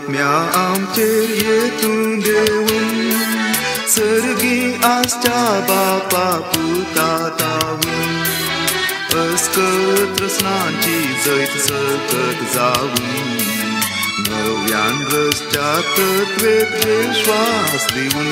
आत्म्या आमचेर येतून देवून सर्गी आसच्या बापा पुता तावून अस्कत रसनांची जैत सकत जावून नव्यान रसच्या तत्वेत विश्वास दिवन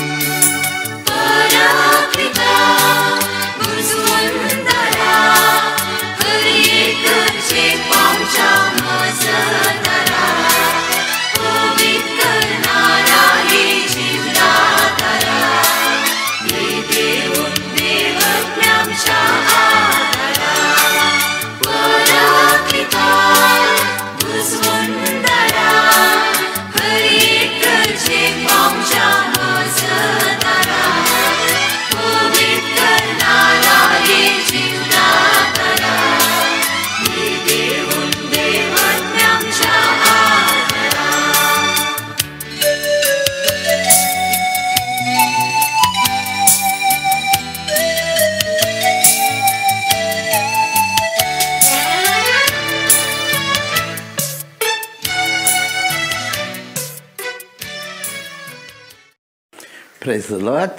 Praise the Lord,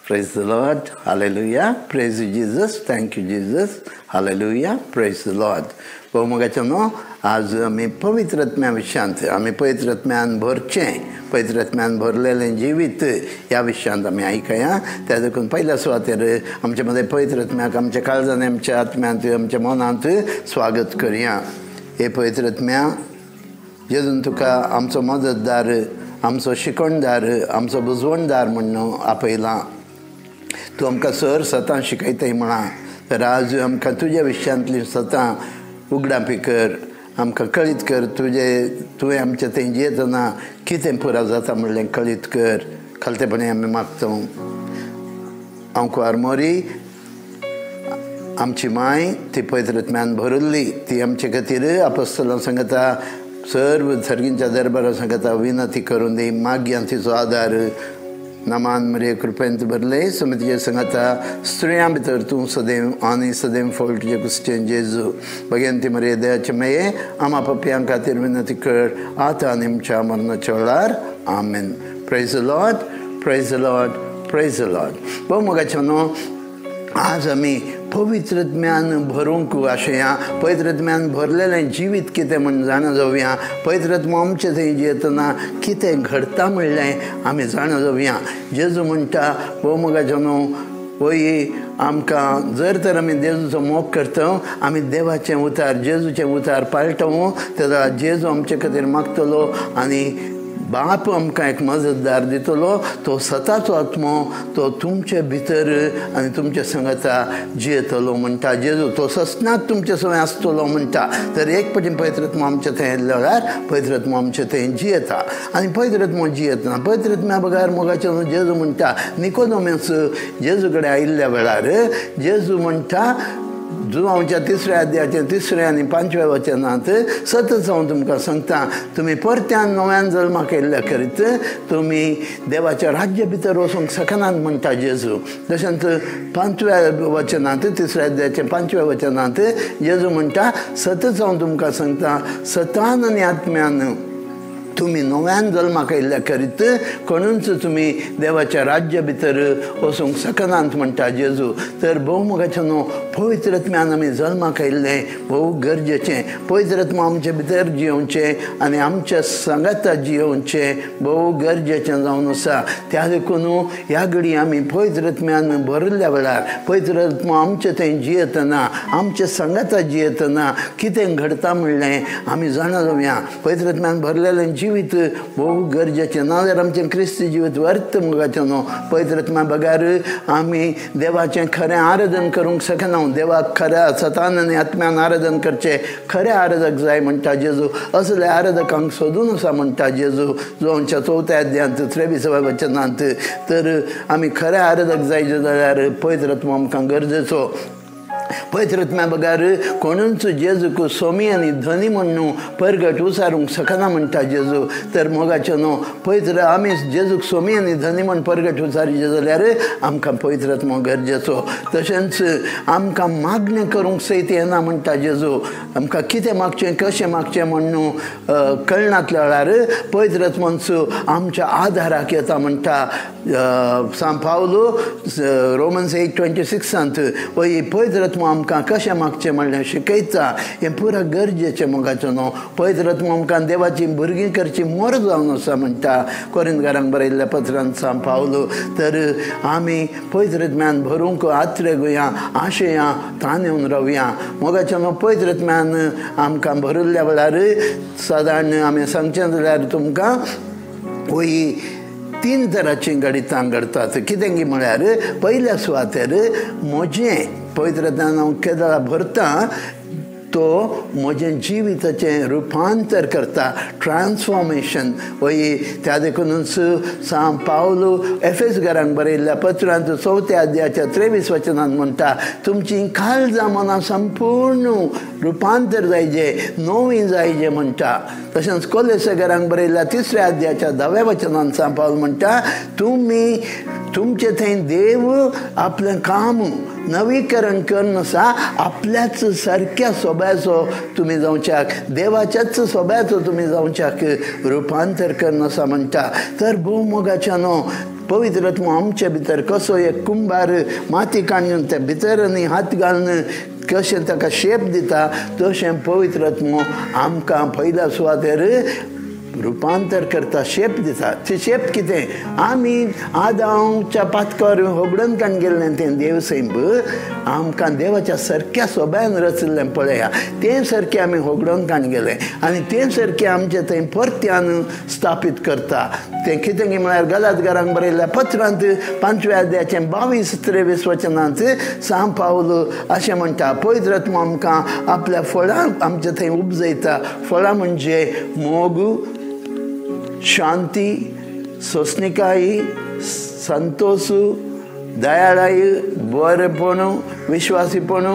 praise the Lord, hallelujah, praise you Jesus, thank you Jesus, hallelujah, praise the Lord. बहुमोगाच्यानो आज आमी पवित्र आत्म्या विशयांत आमी पवित्र आत्म्यान भरचें पवित्र आत्म्यान भरलेलें जिवीत ह्या विशयांत आमी आयकया. त्या देखून पयल्या सुवातेर आमचे मदें पवित्र आत्म्याक आमच्या काळजान आमच्या आत्म्यांत आमच्या मनांत स्वागत करया. हे पवित्र आत्म्या जेजून तुका आमचो मदतदार आमचो शिकवणदार आमचो बुजवणदार म्हूण आपयला. तूं आमकां सर सतां शिकयताय म्हणा तर आज आमकां तुज्या विशयांतली सतां उगडापी कर आमकां कळीत कर तुजे तुवें आमचें थंय जियेतना कितें पुरो जाता म्हणलें कळीत कर. खालतेपणी आमी मागता. हांव कुवार मोरी आमची माय ती पवित्र आत्म्यान भरिल्ली ती आमचे खातीर आपस्तलां सांगता सर्व सर्गींच्या दरबारा सांगता विनंती करून दी मागया तिचो आदार. नमान मरे कृपेंत भरले समितीचे सांगता स्त्रियां भितर तूं सदैव आनी सदैव फळ तुजे कुसचें जेजू. भगवंती मरे दयाचे मेये आमा पपयां खातीर विनंती कर आतां आनी आमच्या मरणाच्या वेळार. आमेन. Praise the Lord, praise the Lord, praise the Lord. बहुमोगाच्या न्हू आज आमी पवित्र ज्ञान भरूंक आशया पवित्र ज्ञान भरलेलें जिवीत कितें म्हूण जाणा जावया. पवित्र आत्मो आमचे थंय जियेतना कितें घडटा म्हणलें आमी जाणा जावया. जेजू म्हणटा बहुमोगाच्या न्हू वय आमकां जर तर आमी जेजूचो मोग करता आमी देवाचें उतार जेजूचें उतार पाळटा तेन्ना जेजू आमचे खातीर मागतलो आनी बाप आमकां एक मजतदार दितलो. तो सताचो आत्मो तो तुमचे भितर आनी तुमचे संगता जियेतलो म्हणटा जेजू. तो ससनात तुमचे सवय आसतलो म्हणटा. तर एक पटी पवित्र आत्मो आमचे थंय येयल्ल्या वेळार पवित्र आत्मो आमचे थंय जियेता आनी पवित्र आत्मो जियेतना पवित्र आत्म्या बगर मोगाचें जेजू म्हणटा निकोदोमेस जेजू कडेन आयिल्ल्या वेळार जेजू म्हणटा जुवांच्या तिसऱ्या अध्यायाच्या तिसऱ्या आनी पांचव्या वचनांत सतत हांव तुमकां सांगता तुमी परत्यान नव्यान जल्माक येयल्ल्या करीत तुमी देवाच्या राज्य भितर वचूंक शकनात म्हणटा जेजू. तशेंच पांचव्या वचनांत तिसऱ्या अध्यायाच्या पांचव्या वचनांत जेजू म्हणटा सतत हांव तुमकां सांगता सतान आनी आत्म्यान तुमी नव्यान जल्माक येयल्ल्या करीत कोणूच तुमी देवाच्या राज्य भितर वचूंक शकनात म्हणटा जेजू. तर बहुमोगाच्या न्हू पवित्र आत्म्यान आमी जल्माक येयल्लें भोव गरजेचें. पवित्र आत्मो आमचे भितर जियोवचें आनी आमच्या सांगाता जियोवचें भोव गरजेचें जावन आसा. त्या देखून ह्या घडी आमी पवित्र आत्म्यान भरिल्ल्या वेळार पवित्र आत्मो आमचे थंय जियेतना आमच्या सांगाता जियेतना कितें घडटा म्हणलें आमी जाणा जावया. पवित्र आत्म्यान भरलेलें जिवीत भोव गरजेचें. नाजाल्यार आमचें क्रिस्ती जिवीत व्यर्थ मोगाचें न्हू. पवित्र आत्म्या बगर आमी देवाचें खरें आराधन करूंक शकना. देवाक खऱ्या सतान आनी आत्म्यान आराधन करचें खरें आराधक जाय म्हणटा जेजू. असले आराधकांक सोदून आसा म्हणटा जेजू जुवांच्या चवथ्या अध्यायांत त्रेविसाव्या वचनांत. तर आमी खरें आराधक जाय जाल्यार पवित्र आत्मो आमकां गरजेचो. पवित्र आत्म्या बगर कोणूच जेजूक सोमी आनी धनी म्हणून परगट उसारूंक शकना म्हणटा जेजू. तर मोगाचें न्हू पवित्र आमी जेजूक सोमी आनी धनी म्हूण परगट उसारीचे जाल्यार आमकां पवित्र आत्मो गरजेचो. तशेंच आमकां मागणें करूंक सयत येना म्हणटा जेजू. आमकां कितें मागचें कशें मागचें म्हणून कळनातल्या वेळार पवित्र आत्मोच आमच्या आदाराक येता म्हणटा. सांत पावलो रोमन्स 8:26 वय पवित्र आत्मो आमकां कशें मागचें म्हणलें शिकयता. हें पुरा गरजेचें मोगाचें न्हू. पवित्र आत्मो आमकां देवाची भुरगीं करची मोर जावन आसा म्हणटा कोरिंतकारांक बरयल्ल्या पत्रान सांत पावलो. तर आमी पवित्र आत्म्यान भरूंक आत्रेगुया, आशया तानेवन रावया. मोगाचें न्हू पवित्र आत्म्यान आमकां भरिल्ल्या वेळार सादारण आमी सांगचें जाल्यार तुमकां वय 3 तराचीं गणितां घडतात. कितें म्हळ्यार पयल्या सुवातेर म्हजें पवित्र आत्म्यान हांव केदळा भरता तो म्हजें जिविताचें रुपांतर करता, ट्रान्सफॉर्मेशन. वय त्या देखूनच सांत पावलो एफेस घरांक बरयल्ल्या पत्रांत 4 अध्यायाच्या 23 वचनान म्हणटा, तुमची काळजां मनां संपूर्ण रुपांतर जायजे, नवीं जायजे म्हणटा. तशेंच कोलेसे घरांक बरयल्ल्या 3 अध्यायाच्या 10 वचनान सांत पावल म्हणटा, तुमी तुमचे थंय देव आपलें काम नवीकरण करून आसा, आपल्याच सारक्या सोब्याचो तुमी जावच्याक, देवाच्याच सोब्याचो तुमी जावच्याक रुपांतर करून आसा म्हणटा. तर भोव मोगाच्या न्हू पवित्र आत्मो आमचे भितर कसो एक कुंभार माती काडून त्या भितर आनी हात घालून कशें ताका शेप दिता तशें पवित्र आत्मो आमकां पयल्या सुवातेर रुपांतर करता, शेप दिता. ती शेप कितें? आमी आदांवच्या पातकार होगडून काण गेल्लें तें देव सैंब आमकां देवाच्या सारक्या सोब्यान रचिल्लें पळया, तें सारकें आमी होगडून काण गेलें आनी तें सारकें आमचें थंय परत्यान स्थापीत करता. तें कितें म्हळ्यार गलातकारांक बरयल्ल्या पत्रांत 5 अध्यायाचें 22-23 वचनांत सांत पावलो अशें म्हणटा, पवित्र आत्मो आमकां आपल्या फळां आमचे थंय उपजयता. फळां म्हणजे मोग, शांती, सोंसणिकाय, संतोष, दयाळाय, बरेपण, विश्वासीपण,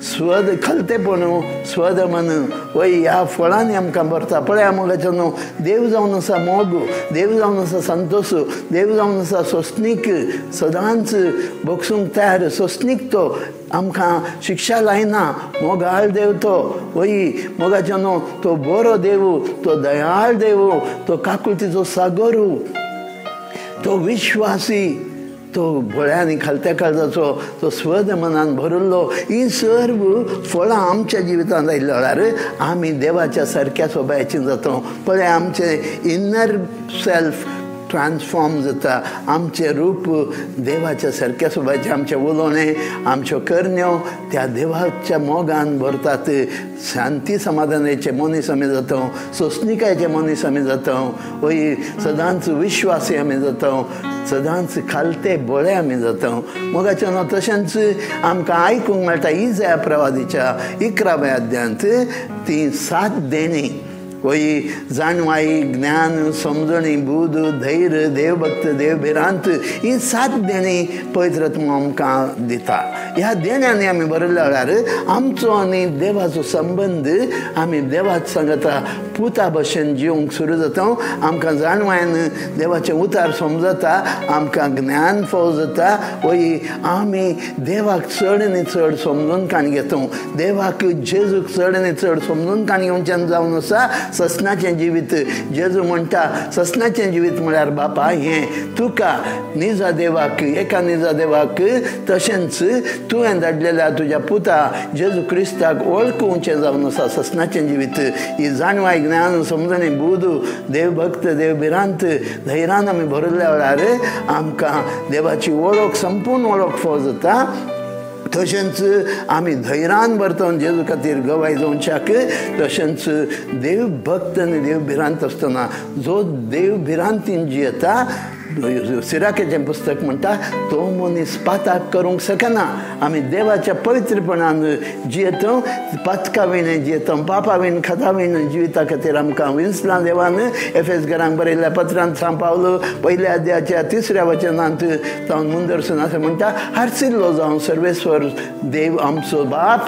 स्वद खलतेपण, स्वदमन. वय ह्या फळांनी आमकां भरता. पळया मोगाचें न्हू देव जावन आसा मोग, देव जावन आसा संतोष, देव जावन आसा सोंसणीक, सदांच भोगसूंक तयार सोंसणीक. तो आमकां शिक्षा लायना, मोगाळ देव तो. वय मोगाचें न्हू तो बरो देव, तो दयाळ देव, तो काकुळतीचो सागर, तो विश्वासी, तो भोळ्यांनी खालत्या काळजाचो, तो स्वद मनान भरिल्लो. ही सर्व फळां आमच्या जिवितांत आयिल्ल्या वेळार आमी देवाच्या सारक्या सोबायचीं जाता. पळय आमचें इनर सेल्फ ट्रान्सफॉर्म जाता, आमचें रूप देवाच्या सारक्या सोबायचें, आमचें उलोवणें, आमच्यो करण्यो त्या देवाच्या मोगान भरतात. शांती समाधानाचे मनीस आमी जाता, सोंसणिकायेचे मनीस आमी जाता, वय सदांच विश्वासी आमी जाता, सदांच खालते बोळे आमी जाता. मोगाचें न्हू तशेंच आमकां आयकूंक मेळटा इजाया प्रवादीच्या 11व्या अध्यायांत ती 7 देणी. वय जाणवाई, ज्ञान, समजणी, बुद, धैर्य, देवभक्त, देवभिरांत, ही 7 देणी पवित्र आत्मो आमकां दिता. ह्या देण्यांनी आमी बरयल्ल्या वेळार आमचो आनी देवाचो संबंद आमी देवाक सांगता पुता भशेन जिवंक सुरू जाता. आमकां जाणवायन देवाचें उतार समजता, आमकां ज्ञान फाव जाता. वय आमी देवाक चड आनी चड समजून काण घेता, देवाक जेजूक चड आनी चड समजून काण घेवच्यान जावन आसा ससनाचें जिवीत. जेजू म्हणटा ससनाचें जिवीत म्हळ्यार बापा हें तुका निजा देवाक, एका निजा देवाक, तशेंच तुवें धाडलेल्या तुज्या पुता जेजू क्रिस्ताक वळखुचें जावन आसा ससनाचें जिवीत. ही जाणवाय, ज्ञान, समजणी, बुद, देवभक्त, देवभिरांत, धैर्यान आमी भरिल्ल्या वेळार आमकां देवाची वळख, संपूर्ण वळख फाव जाता. तशेंच आमी धैर्यान भरता जेजू खातीर गवाय जावच्याक. तशेंच देवभक्त आनी देवभिरांत आसतना जो देवभिरांतीन जियेता, सिराकेचें पुस्तक म्हणटा तो मनीस पाताक करूंक शकना. आमी देवाच्या पवित्रपणान जियेता, पातका विणें जियेता, पापा विण खता विण जिविता खातीर आमकां विंचलां देवान. एफेस घरांक बरयल्ल्या पत्रांत सांव पावलो पयल्या अध्यायाच्या 3 वचनांत तावन मुंदरसून अशें म्हणटा, हारसिल्लो जावन सर्वेश्वर देव आमचो बाप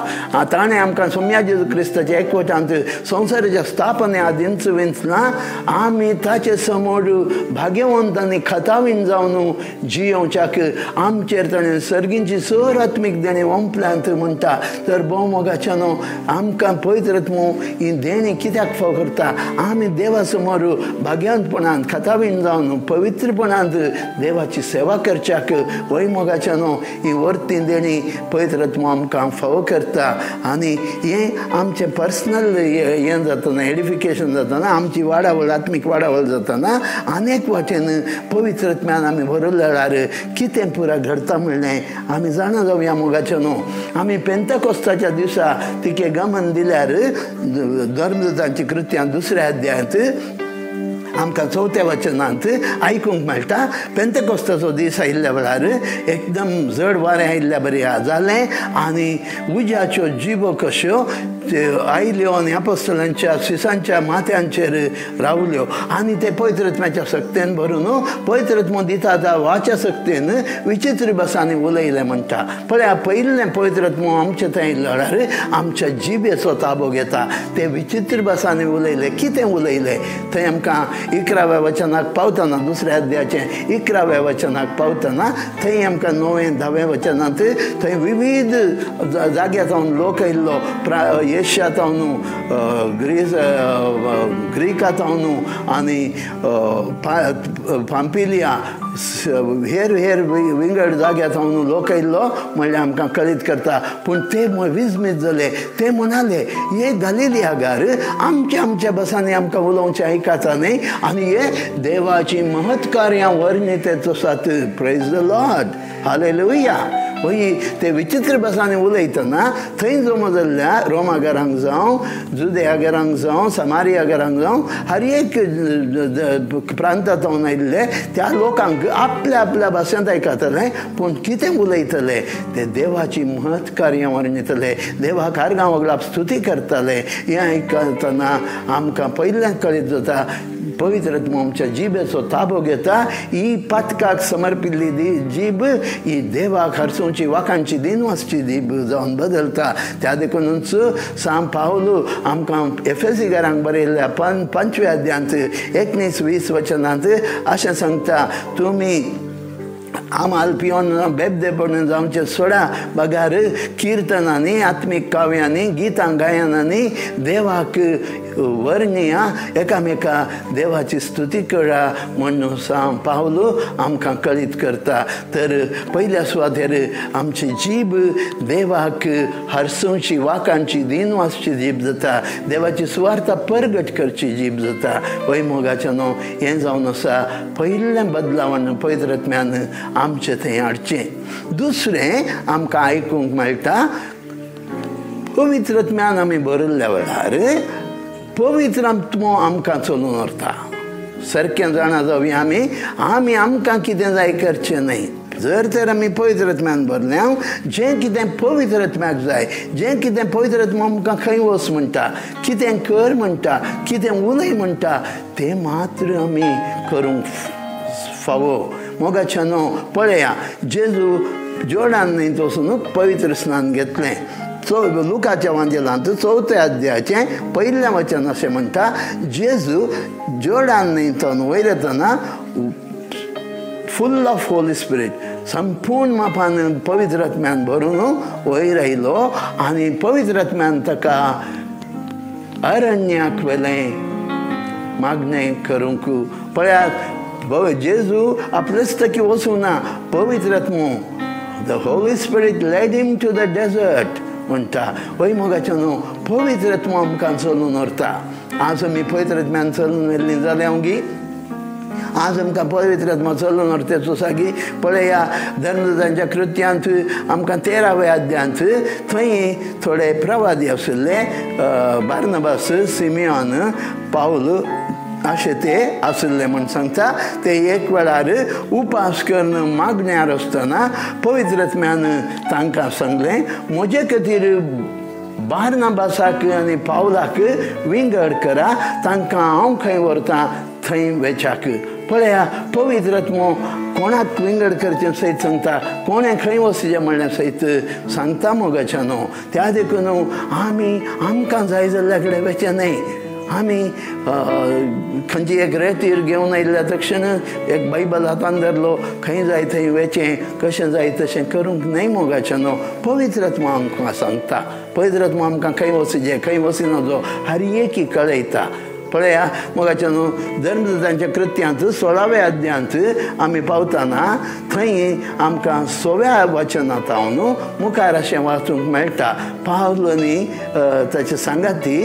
ताणें आमकां सोम्या जेजू क्रिस्ताच्या एकवटांत संवसाराच्या स्थापने आदींच विंचलां, आमी ताचे समोर भाग्यवंत आनी खतावीन जावन जियोवच्याक आमचेर ताणें सर्गींची सर आत्मीक देणी ओंपल्यांत म्हणटा. तर भोव न्हू आमकां पवित्र आत्मो ही देणी कित्याक फाव करता? आमी देवा समोर भाग्यवंतपणान खतावीन जावन पवित्रपणांत देवाची सेवा करच्याक वय मोगाच्या न्हू ही वर्ती देणी पवित्र आत्मो आमकां फावो करता. आनी हें आमचें पर्सनल हें जातना, एडिफिकेशन जातना, आमची वाडावळ आत्मीक वाडावळ जातना अनेक वाटेन पवित्र आत्म्यान आमी भरल्यार कितें पुरा घडता म्हणलें आमी जाणा जावया मोगाचें न्हू. आमी पेंतकोस्ताच्या दिसा तिके गमन दिल्यार धर्मदूतांची कृत्यां 2 अध्यायांत आमकां 4 वचनांत आयकूंक मेळटा. पेंतकोस्ताचो दीस आयिल्ल्या वेळार एकदम जड वारें आयिल्ल्या बरी जालें आनी उज्याच्यो जिबो कश्यो आयल्यो आनी आपोस्तलांच्या शिसांच्या माथ्यांचेर रावल्यो आनी ते पवित्र आत्म्याच्या सक्तेन भरून पवित्र आत्मो दिता त्या वाच्या सक्तेन विचित्र भासांनी उलयलें म्हणटा. पळया पयिल्लें पवित्र आत्मो आमचे थंय वेळार आमच्या जिबेचो ताबो घेता. ते विचित्र भासांनी उलयले. कितें उलयले थंय आमकां 11व्या वचनाक पावतना, 2 अध्यायाचें 11व्या वचनाक पावतना थंय आमकां 9वें 10व्या वचनांत थंय विविध जाग्या जावन लोक आयिल्लो, एशिया जावन, ग्रीस ग्रीका जावन आनी पांपिलिया हेर हेर विंगड जाग्या जावन लोक आयिल्लो म्हणल्यार आमकां कळीत करता. पूण ते विजमीत जाले. ते म्हणाले हे गालिलियागार आमच्या आमच्या भासांनी आमकां उलोवचें आयकता न्ही आनी हे देवाची महत्कार्यां वर्णीत आसात. Praise the Lord, hallelujah. हय ते विचित्र भासांनी उलयतना थंय जमा जाल्ल्या रोमा घरांक जावं, जुदया घरांक जावं, समारिया घरांक जावं, हर एक प्रांतांत आयिल्ले त्या लोकांक आपल्या आपल्या भाशेंत आयकतले, पूण कितें उलयतले ते देवाची महत्कार्यां वर्णितले, देवाक हर गांवाक स्तुती करतले. हें आयकतना आमकां पयल्यान कळीत जाता पवित्र आत्मो आमच्या जिबेचो ताबो घेता. ही पातकाक समर्पिल्ली जीब ही देवाक हरसोवची वाकांची दिनवासची जीब जावन बदलता. त्या देखूनच सांव पावलो आमकां एफेसी घरांक बरयल्ल्या 5व्या अध्यायांत 19-20 वचनांत अशें सांगता, तुमी आमाल पिवन बेबदेपण जावचें सोडा, बगार किर्तनांनी, आत्मीक काव्यांनी, गितां गायनांनी देवाक वर्णिया, एकामेका देवाची स्तुती करा म्हणून सांव पावलो आमकां कळीत करता. तर पयल्या सुवातेर आमची जीब देवाक हरसोवची वाकांची दिनवासची जीब जाता, देवाची सुवार्ता परगट करची जीब जाता. वय मोगाचें न्हू हें जावन आसा पयलें बदलावण पवित्र आत्म्यान आमचें थंय हाडचें. दुसरें आमकां आयकूंक मेळटा पवित्र आत्म्यान आमी भरिल्ल्या वेळार पवित्र आत्मो आमकां चलून व्हरता. सारकें जाणा जावया आमी आमी आमकां कितें जाय करचें न्हय. जर तर आमी पवित्र आत्म्यान भरल्या, जें कितें पवित्र आत्म्याक जाय, जें कितें पवित्र आत्मो आमकां खंय वच म्हणटा, कितें कर म्हणटा, कितें उलय म्हणटा, तें मात्र आमी करूंक फावो. मोगाच्या न्हू पळया जेजू जोर्डन न्हंयत वचून पवित्र स्नान घेतलें. लुकाच्या वांजेलांत 4 अध्यायाचें 1 वचन अशें म्हणटा, जेजू जोर्डन न्हंयतून वयर येतना फुल ऑफ होली स्पिरीट, संपूर्ण मापान पवित्र आत्म्यान भरून वयर आयलो आनी पवित्र आत्म्यान ताका अरण्याक व्हेलें मागणें करूंक. पळयात जेजू आपलेच तकी वचूं ना, पवित्र आत्मो the Holy Spirit led him to the desert म्हणटा. वय मोगाचें न्हू पवित्र आत्मो आमकां चलून व्हरता. आज आमी पवित्र आत्म्यान चलून व्हेल्लीं जाल्यार गी आज आमकां पवित्र आत्मो चलून व्हरता सागी. पळया धर्मदूतांच्या कृत्यांत आमकां 13व्या अध्यायांत थंय थोडे प्रवादी आशिल्ले, बार्नबास, सिमियोन, पावल अशें ते आशिल्ले म्हूण सांगता. ते एक वेळार उपास करून मागण्यार आसतना पवित्र आत्म्यान तांकां सांगलें, म्हजे खातीर बार्नाबासाक आनी पावलाक विंगड करा, तांकां हांव खंय व्हरता थंय वेच्याक. पळया, पवित्र आत्मो कोणाक विंगड करचें सयत सांगता, कोणें खंय वचचें म्हणलें सयत सांगता मोगाच्या न्हू. त्या देखून आमी आमकां जाय जाल्ल्या कडेन वचचें न्हय. आमी खंयची एक रेतीर घेवन आयिल्ल्या तक्षण एक बायबल हातान धरलो, खंय जाय थंय वचें, कशें जाय तशें करूंक न्हय मोगाचें न्हू. पवित्र आत्मो आमकां सांगता, पवित्र आत्मो आमकां खंय वचचें खंय वचना जो हर एकी कळयता. पळया मोगाचें न्हू, धर्मदूतांच्या कृत्यांत 16व्या अध्यायांत आमी पावतना थंय आमकां 6व्या वचनांत हांव न्हू मुखार अशें वाचूंक मेळटा, पावल आनी ताचे सांगाती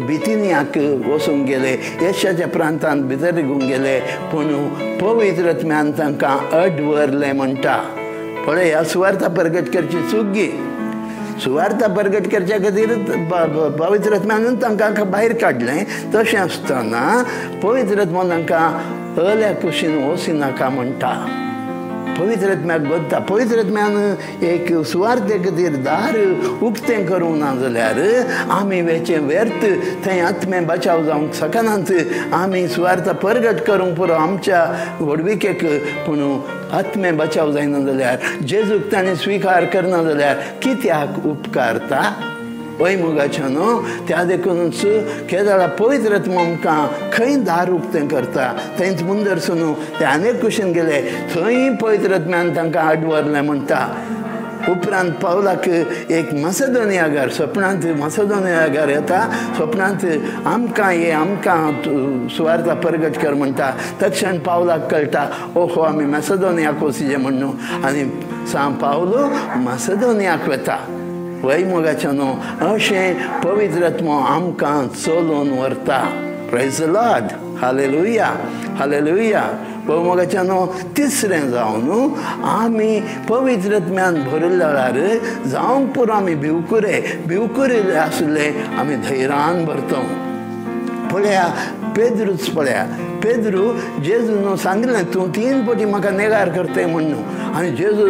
बितिनियाक वचूंक गेले, येशाच्या प्रांतांत भितर रिगूंक गेले, पूण पवित्र आत्म्यान तांकां अडवरलें म्हणटा. पळया, सुवार्ता प्रगट करची चूक गी, सुवार्ता प्रगट करच्या खातीर पवित्र आत्म्यानूच तांकां भायर काडलें. तशें आसतना पवित्र आत्मो तांकां अल्या कुशीन वचनाका म्हणटा. पवित्र आत्म्याक गोदता. पवित्र आत्म्यान एक सुवार्ते खातीर दार उक्तें करूंक ना जाल्यार आमी वेचें व्यर्थ, थंय आत्मे बचाव जावंक शकनात. आमी सुवार्ता परगट करूंक पुरो आमच्या व्हडविकेक, पूण आत्मे बचाव जायना जाल्यार, जेजूक ताणें स्विकार करना जाल्यार कित्याक उपकारता? वय मोगाचें न्हू. त्या देखूनच केदळा पवित्र आत्मो आमकां खंय दार उक्तें करता थंयच मुंदर न्हू ते आनेक कुशीन गेले, थंय पवित्र आत्म्यान तांकां आडवरलें म्हणटा. उपरांत पावलाक एक मसेदोनिया घर, सपनांत मसेदोनिया घर येता, सपनांत आमकां ये आमकां सुवार्ता परगट कर म्हणटा. तक्षण पावलाक कळटा, ओहो आमी मसेदोनियाक वचचें म्हणून, आनी सांग पावलो मसेदोनियाक वता. वय मोगाचें न्हू, अशें पवित्र आत्मो आमकां चलोवन व्हरता. Praise the Lord, hallelujah, hallelujah. मोगाचें न्हू, तिसरें जावन न्हू आमी पवित्र आत्म्यान भरिल्ल्या वेळार जावंक पुरो आमी भिवकुरे भिवकुरे आशिल्ले आमी धैर्यान भरता. पळया पेद्रूच, पळया पेद्रू जेजून सांगलें, तूं 3 पटी म्हाका नेगार करताय म्हणून, आनी जेजू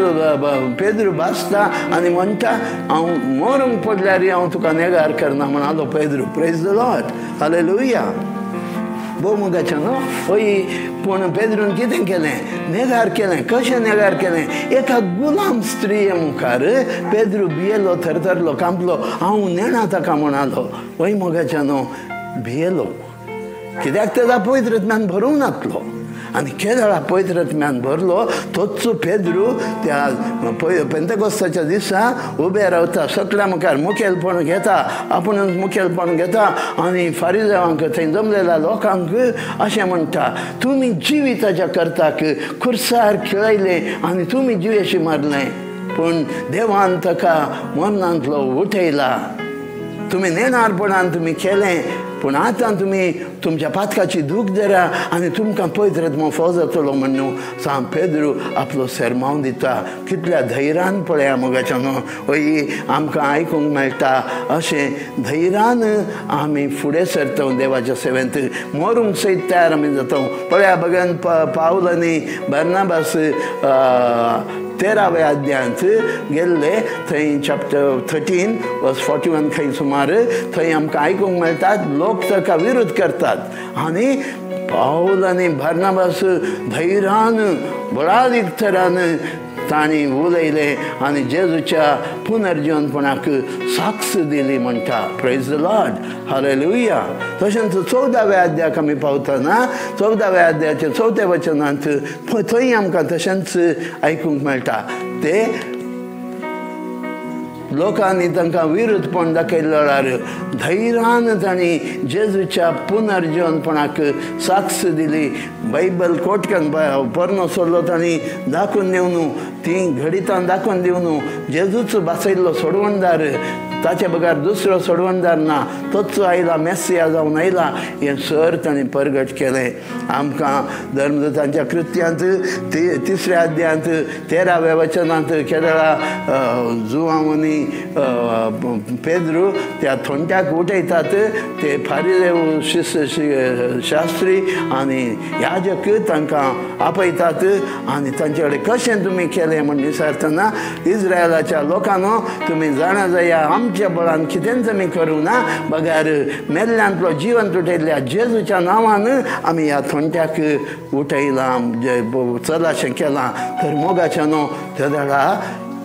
पेद्रू भासता आनी म्हणटा, हांव मरूंक पडल्यार हांव तुका नेगार करना म्हणालो Pedro. Praise the Lord, hallelujah. भोव मोगाचें न्हू. हय, पूण पेद्रून कितें केलें? नेगार केलें. कशें नेगार केलें? एका गुलाम स्त्रिये मुखार पेद्रू भियेलो, थरथरलो, कांपलो, हांव नेणा ताका म्हणालो. वय मोगाचें न्हू, भियेलो कित्याक? तेजा पवित्र आत्म्यान भरूंक नासलो. आनी केदळा पवित्र आत्म्यान भरलो तोच पेद्रू त्या पेंतेकोस्ताच्या दिसा उबे रावता, सगळ्या मुखार मुखेलपण घेता, आपूण मुखेलपण घेता आनी फारिजेवांक थंय जमलेल्या लोकांक अशें म्हणटा, तुमी जिविताच्या करताक खुर्सार खेळयले आनी तुमी जिवेशी मारलें, पूण देवान ताका मरणांतलो उठयला. तुमी नेणारपणान तुमी केलें, पूण आतां तुमी तुमच्या पातकाची दूख धरा आनी तुमकां पवित्र आत्मो फौज जातलो म्हणून सांग पेद्रू आपलो सेरमांव दिता. कितल्या धैर्यान पळया मोगाच्या न्हू, हय आमकां आयकूंक मेळटा अशें धैर्यान आमी फुडें सरता देवाच्या सेवेंत, मरूंक सयत तयार आमी जाता. पळया बगन पावल आनी बार्नाबास 13व्या अध्यायांत गेल्ले, थंय चॅप्टर 13 वर्स 41 खंय सुमार थंय आमकां आयकूंक मेळटात, लोक ताका विरोध करतात आनी पावल आनी बार्नाबास धैर्यान बळादीक थरान तांणी उलयलें आनी जेजूच्या पुनर्जिवनपणाक साक्ष दिली म्हणटा. Praise the Lord, hallelujah. तशेंच 14व्या अध्यायाक आमी पावतना 14व्या अध्यायाच्या 4थ्या वचनांत थंय आमकां तशेंच आयकूंक मेळटा, ते लोकांनी तांकां विरोधपण दाखयल्ल्या वेळार धैर्यान तांणी जेजूच्या पुनर्जिवनपणाक साक्ष दिली. बायबल कोटकन पोरणो सोडलो तांणी दाखोवन दिवन, ती घडितां दाखोवन दिवन जेजूच बासयल्लो सोडवणदार ताचे बगर दुसरो सोडवणदार ना, तोच आयला मेसिया जावन आयला हें सर ताणें परगट केलें. आमकां धर्मदूतांच्या कृत्यांत तिसऱ्या अध्यायांत 13व्या वचनांत केदळा जुआंव आनी पेद्रू त्या थोंट्याक उठयतात, ते फारिजेव शास्त्री आनी याजक तांकां आपयतात आनी तांचे कडेन कशें तुमी केलें म्हण विचारतना इस्रायलाच्या लोकांनो तुमी जाणा जाया आमच्या बळान कितेंच आमी करूं ना, बगर मेल्ल्यांतलो जिवन उठयल्ल्या जेजूच्या नांवान आमी ह्या थोंट्याक उठयलां, चलाशें केलां. तर मोगाच्या न्हू तेदळा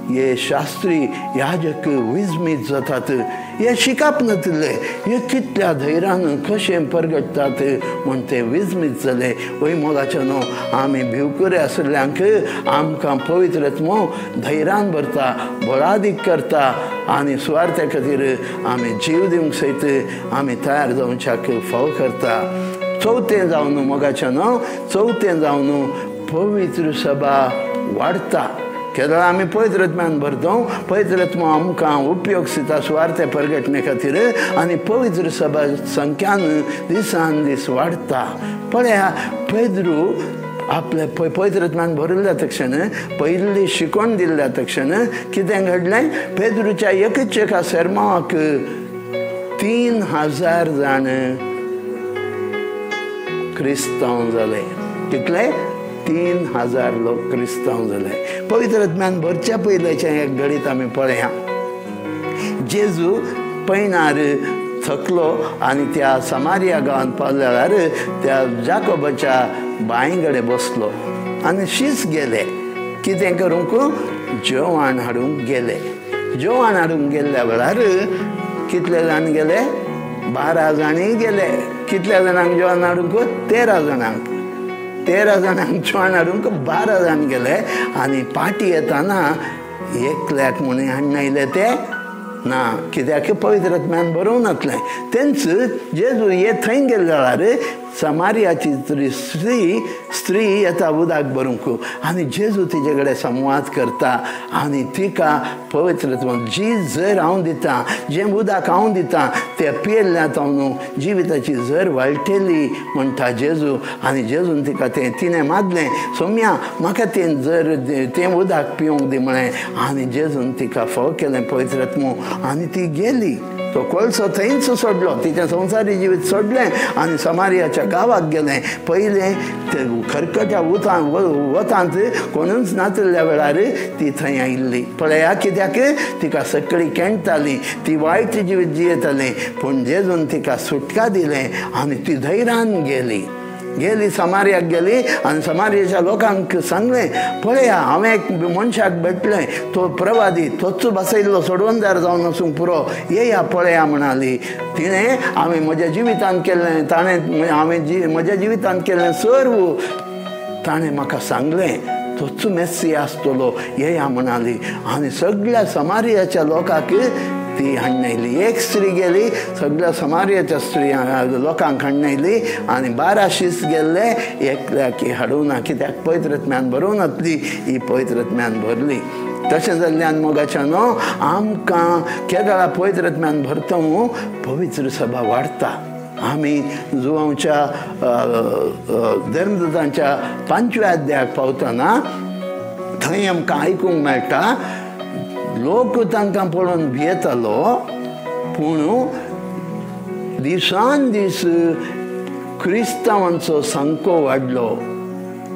हे शास्त्री याजक विजमीत जातात, हे शिकप नातिल्ले, हे कितल्या धैर्यान कशें परगटतात म्हण ते विजमीत जाले. वय मोगाच्या न्हू आमी भिवकुरे आशिल्ल्यांक आमकां पवित्र आत्मो धैर्यान भरता, बळादीक करता आनी सुवार्थ्या खातीर आमी जीव दिवंक सयत आमी तयार जावच्याक फाव करता. चवथें जावन मोगाच्या न्हू, चवथें जावन पवित्र सभा वाडटा. केदळा आमी पवित्र आत्म्यान भरता, पवित्र आत्मो आमकां उपयोग दिता सुवार्थे परगटणे खातीर आनी पवित्र सभा संख्यान दिसान दीस वाडटा. पळया पेद्रू आपले पवित्र आत्म्यान भरिल्ल्या तक्षण, पयली शिकोवन दिल्ल्या तक्षण कितें घडलें, पेद्रूच्या एकच एका सेर्मावाक 3000 जाण क्रिस्तांव जाले. कितले? 3000 लोक क्रिस्तांव जाले. पवित्र आत्म्यान भरच्या पयल्याचें एक घडीत आमी पळया. जेजू पैणार थकलो आनी त्या समारिया गांवांत पावल्या वेळार त्या जाकोबाच्या बांय कडेन बसलो आनी शीस गेले. कितें करूंक? जेवण हाडूंक गेले. जेवण हाडूंक गेल्ल्या वेळार कितले जाण गेले? 12 जाणीय गेले. कितल्या जाणांक जेवण हाडूंक? 13 जाणांक. 13 जाणांक जेवण हाडूंक 12 जाण गेले आनी पाटी येताना एकल्याक म्हणून हाडून आयले ते ना, कित्याक पवित्र आत्म्यान बरोवंक नासलें. तेंच जेजू हे थंय गेले जाल्यार समारियाची स्त्री स्त्री येता उदक भरूंक आनी जेजू तिजे कडेन संवाद करता आनी तिका पवित्र आत्मो जी जर हांव दितां, जें उदक हांव दितां तें पियेल्ल्या न्हू जिविताची जर वाळटेली म्हणटा जेजू. आनी जेजून तिका तें तिणें मागलें, सोम्या म्हाका तें जर तें उदक पिवंक दी म्हळें आनी जेजून तिका फोव केलें पवित्र आत्मो आनी ती गेली. तो कोळसो थंयच सोडलो, तिचें संवसारी जिवीत सोडलें आनी समारियाच्या गांवाक गेलें. पयलें ते खरकट्या वतांत कोणूच नातिल्ल्या वेळार ती थंय आयिल्ली. पळया कित्याक तिका सगळी केंडटाली, ती वायट जिवीत जियेताली, पूण जेजून तिका सुटका दिलें आनी ती धैर्यान गेली. गेली समारियाक गेली आनी समारियाच्या लोकांक सांगलें, पळया हांवें एक मनशाक भेटलें, तो प्रवादी, तोच बसयल्लो सोडवणदार जावन वचूंक पुरो, येया पळया म्हणाली. तिणें हांवें म्हज्या जिवितांत केल्लें, ताणें हांवें म्हज्या जिवितांत केल्लें सर्व ताणें म्हाका सांगलें, तोच मेस्सी आसतलो, येया म्हणाली. आनी सगळ्या समारियाच्या लोकांक ती हाडून आयली. एक स्त्री गेली, सगळ्या समारियाच्या स्त्रियांक लोकांक हाडून आयली आनी 12 शीस गेल्ले, एकल्याक हाडूं ना, कित्याक पवित्र आत्म्यान भरूं नासली, ही पवित्र आत्म्यान भरली. तशें जाल्ल्यान मोगाच्या न्हू आमकां केदळा पवित्र आत्म्यान भरता पवित्र सभा वाडटा. आमी जुवांच्या धर्मदूतांच्या 5व्या अध्यायाक पावतना थंय आमकां आयकूंक मेळटा, लोक तांकां पळोवन भियेतालो, पूण दिसान दीस क्रिस्तांवांचो संको वाडलो,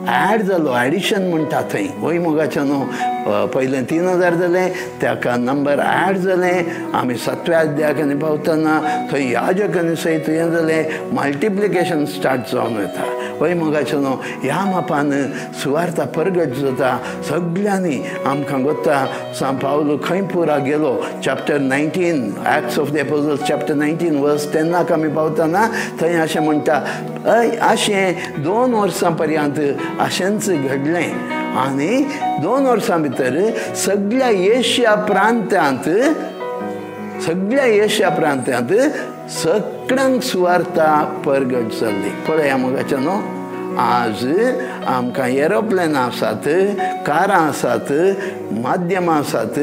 ऍड जालो, एडिशन म्हणटा थंय. वय मोगाच्या न्हू पयलें 3000 जालें, ताका नंबर ऍड जालें. आमी 7व्या अध्यायाक पावतना थंय याजकांनी सयत हें जालें, मल्टिप्लिकेशन स्टार्ट जावन वता. वय मोगाच्या न्हू ह्या मापान सुवार्ता परगट जाता. सगळ्यांनी आमकां गोता सांत पावलो खंय पुरा गेलो, chapter 19 Acts of the Apostles chapter 19 verse 10 आमी पावतना थंय अशें म्हणटा, अशें 2 वर्सां पर्यंत अशेंच घडलें आनी 2 वर्सां भितर सगळ्या एशिया प्रांतांत, सगळ्या एशिया प्रांतांत सगळ्यांक सुवार्ता परगट जाल्ली. पळया मोगाच्या न्हू आज आमकां एरोप्लेनां आसात, कारां आसात, माध्यमां आसात,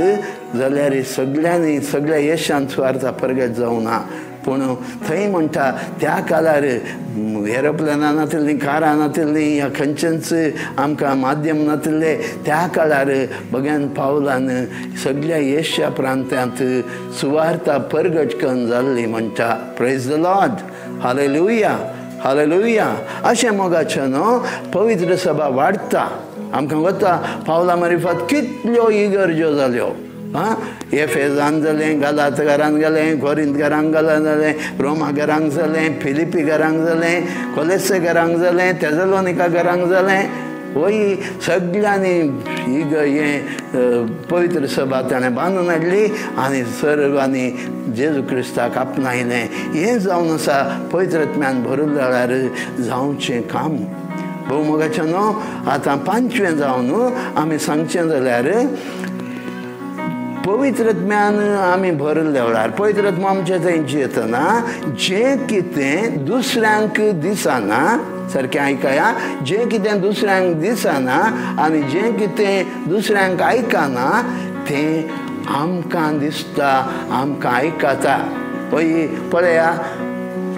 जाल्यार सगळ्यांनी सगळ्या येशान सुवार्ता परगट जावना. पूण थंय म्हणटा त्या काळार एरोप्लेनां नातिल्लीं, कारां नातिल्लीं, ह्या खंयचेंच आमकां माध्यम नातिल्लें. त्या काळार बग्यान पावलान सगळ्या एशिया प्रांतांत सुवार्ता परगट करून जाल्ली म्हणटा. Praise the Lord, hallelujah, hallelujah. अशें मोगाचें न्हू पवित्र सभा वाडटा. आमकां वता पावला मारिफात कितल्यो इगर्ज्यो जाल्यो. आं, एफेजान जालें, गालात घरान जालें, कोरिंत घरांक जालें, रोमा घरांक जालें, फिलिपी घरांक जालें, कोलेसे घरांक जालें, तेजलोनिका घरांक जालें. वय सगळ्यांनी हें पवित्र सभा ताणें बांदून हाडली आनी सर्वांनी जेजू क्रिस्ताक आपणायलें. हें जावन आसा पवित्र आत्म्यान भरून जाल्यार जावचें काम. भोव मोगाचें न्हू आतां पांचवें जावन आमी सांगचें जाल्यार पवित्र आत्म्यान आमी भरिल्ले वेळार पवित्र आत्मा आमचे थंय येतना जें कितें दुसऱ्यांक दिसना, सारकें आयकया, जें कितें दुसऱ्यांक दिसना आनी जें कितें दुसऱ्यांक आयकना तें आमकां दिसता, आमकां आयकता. पळय पळया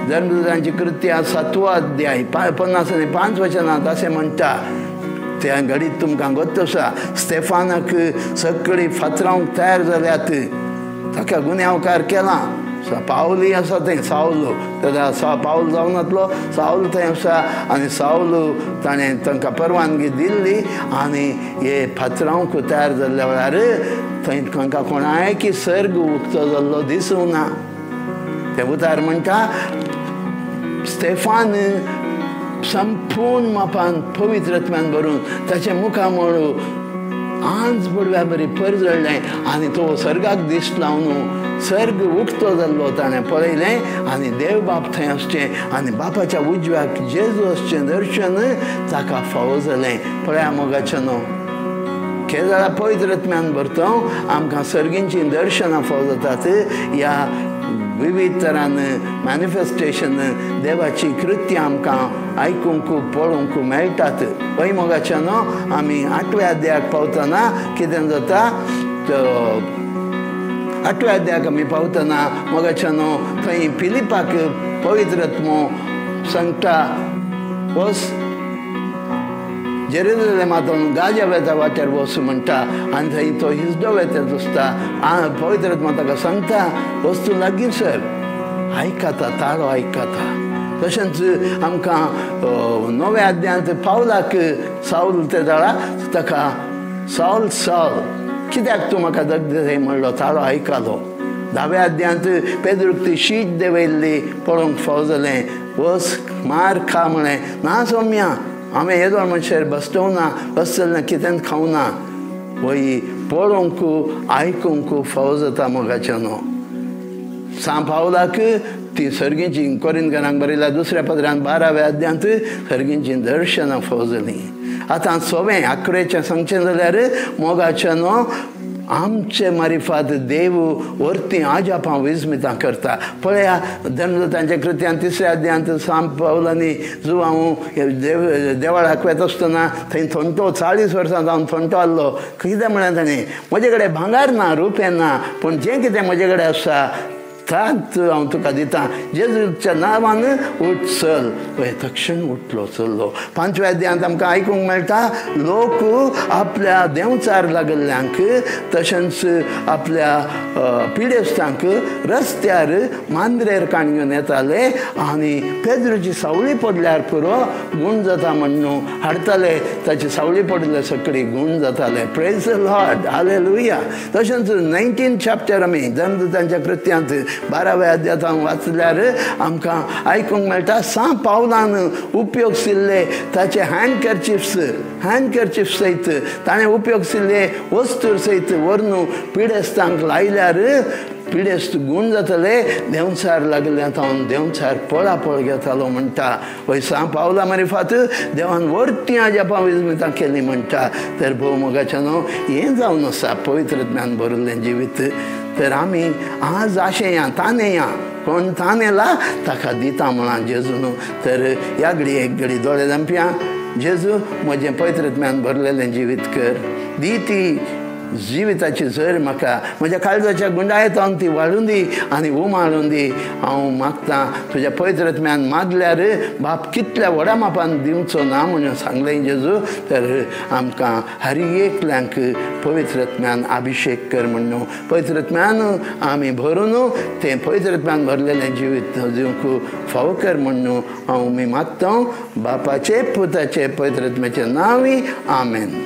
धर्मदूतांची कृत्या 7वो अध्याय 50 आनी 5 वचनांत अशें म्हणटा. त्या घडीत तुमकां गोत्त आसा, स्टेफानाक सगळीं फातरावंक तयार जाल्यात, ताका गुन्यांवकार केला. पावली आसा थंय सावलो, तेन्ना पावल जावनातलो सावल थंय आसा आनी सावलो ताणें तांकां परवानगी दिल्ली आनी हे फातरावंक तयार जाल्ल्या वेळार थंय तांकां कोणायकी सर्ग उक्तो जाल्लो दिसूंक ना. ते उतार म्हणटा स्टेफान संपूर्ण मापान पवित्र आत्म्यान भरून ताचें मुखामळ आंज पडव्या बरी परजळ्ळें आनी तो सर्गाक दिश्ट लावन सर्ग उक्तो जाल्लो ताणें पळयलें आनी देव बाप थंय आसचें आनी बापाच्या उजव्याक जेजू आसचें दर्शन ताका फावो जालें. पळया मोगाचें न्हू केदळा पवित्र आत्म्यान भरता आमकां सर्गींचीं दर्शनां फावो जातात. ह्या विविध तरान मॅनिफेस्टेशन देवाची कृत्यां आमकां आयकूंक पळोवंक मेळटात. पळय मोगाचें न्हू आमी 8व्या अध्यायाक पावतना कितें जाता, 8व्या अध्यायाक आमी पावतना मोगाचें न्हू थंय फिलिपाक पवित्र आत्मो सांगता वस जेरुजलेमांतून गाजा वेता वाटेर वस म्हणटा आनी थंय तो हिजडो वेता दिसता. पवित्र आत्मा ताका सांगता वस्तू लागीं सर, आयकता, ताळो आयकता. तशेंच आमकां 9व्या अध्यायांत पावलाक सावल ते जाळा ताका सावल सावल कित्याक तूं म्हाका दगदे म्हणलो, ताळो आयकलो. 10व्या अध्यायांत पेद्रूक ती शीत देंवयल्ली पळोवंक फावो जालें, वस मार खा म्हळें. ना सोम्या, हांवें येदोळ मनशार बसतोवना, बसतलें कितेंच खावना. वय पळोवंक आयकूंक फावो जाता मोगाचें न्हू. सांव पावलाक ती सर्गींची कोरिंतकारांक बरयल्या 2ऱ्या पत्रांत 12व्या अध्यायांत सर्गींचीं दर्शनां फावो जालीं. आतां 6वें 11वेचें सांगचें जाल्यार मोगाचें न्हू आमचे मारिफात देव वरती आजापां विस्मितां करता. पळया धर्मदूतांच्या कृत्यान 3ऱ्या अध्यायांत सांव पावलांनी जुवांव देवळाक वेता आसतना थंय थोंटो 40 वर्सां जावन थोंटो आहलो. कितें म्हळें ताणें, म्हजे कडेन भांगर ना, रुपें ना, पूण जें कितें म्हजे कडेन आसा तांत हांव तुका दितां, जेजूच्या नांवान उठ चल. पळय तक्षण उठलो चल्लो. 5व्या अध्यायांत आमकां आयकूंक मेळटा लोक आपल्या देंवचार लागल्ल्यांक तशेंच आपल्या पिडेस्तांक रस्त्यार मांद्रेर काण घेवन येताले आनी पेद्रूची सावळी पडल्यार पुरो गूण जाता म्हणून हाडटाले. ताची सावळी पडले सगळी गूण जाताले. Praise the Lord, hallelujah. तशेंच 19 चॅप्टर आमी धर्मदूतांच्या कृत्यांत 12व्या अध्यायांत वाचल्यार आमकां आयकूंक मेळटा सांव पावलान उपयोग शिल्ले ताचे हँडकर्चिफ्स सयत ताणें उपयोग शिल्ले वस्तू सयत व्हरून पिडेस्तांक लायल्यार पिडेस्त गूण जातले. देंवचार लागल्या तावन देंवचार पळापळ घेतालो म्हणटा. वय सांव पावला मारिफात देवान वरती आजापां विस्मितां केली म्हणटा. तर भोव मोगाचें न्हू हें जावन आसा पवित्र ज्ञान भरिल्लें जिवीत. तर आमी आज आशेया तानेया, कोण तानेला ताका दिता म्हळां जेजू न्हू. तर ह्या घडी एक घडी दोळे धांपया, जेजू म्हजें पवित्र ज्ञान भरलेलें जिवीत कर, दी ती जिविताची झर म्हाका म्हज्या काळजाच्या गुंडायतान ती वाडून दी आनी उमाळून दी. हांव मागतां तुज्या पवित्र आत्म्यान मागल्यार बाप कितल्या व्हडा मापान दिवचो ना म्हणून सांगलें जेजू. तर आमकां हर एकल्यांक पवित्र आत्म्यान अभिशेक कर म्हणून पवित्र आत्म्यान आमी भरून तें पवित्र आत्म्यान भरलेलें जिवीत दिवंक फावो कर म्हणून हांव मी मागता बापाचे पुताचे पवित्र आत्म्याचे नांवी. आमेन.